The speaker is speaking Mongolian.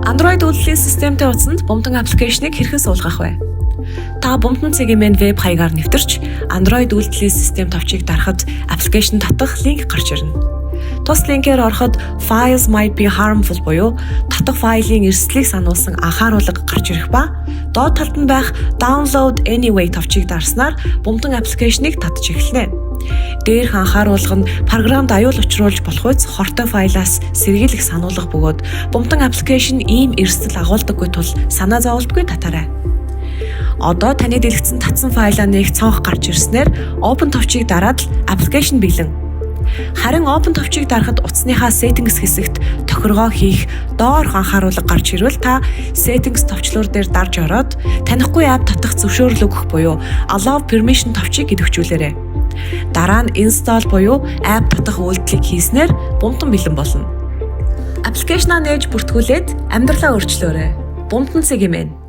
Android үйлдлийн системтэй утсанд Бумтан application-ыг хэрхэн суулгах вэ? Та bumtan.mn веб хаягаар нэвтэрч Android үйлдлийн систем товчийг дарахад application татах линк гарч ирнэ. Тус линкээр ороход "Files might be harmful" буюу татах файлын эрсдлийг сануулсан анхааруулга гарч ирэх ба доод талд нь байх "Download anyway" товчийг дарснаар Бумтан application-ыг татаж эхэлнэ. Дээрх анхааруулга нь програмд аюул учруулж болохуйц хортой файлаас сэргийлэх сануулга бөгөөд Бумтан application ийм эрсдэл агуулдаггүй тул санаа зоволтгүй татаарай. Одоо таны дэлгэцэнд татсан файлаа нээх цонх гарч ирснээр "Open" товчийг дараад л application бэлэн. Харин "Open" товчийг дарахад утасныхаа Settings хэсэгт тохиргоо хийх доорх анхааруулга гарч ирвэл та Settings товчлуур дээр дарж ороод танихгүй app татах зөвшөөрөл өгөх буюу "Allow permission" товчийг идэвхжүүлээрэй. Дараа нь install буюу app татах үйлдэлийг хийснээр Бумтан бэлэн болно. Application-аа нээж бүртгүүлээд амьдралаа өөрчлөөрэй. Бумтан цэг mn.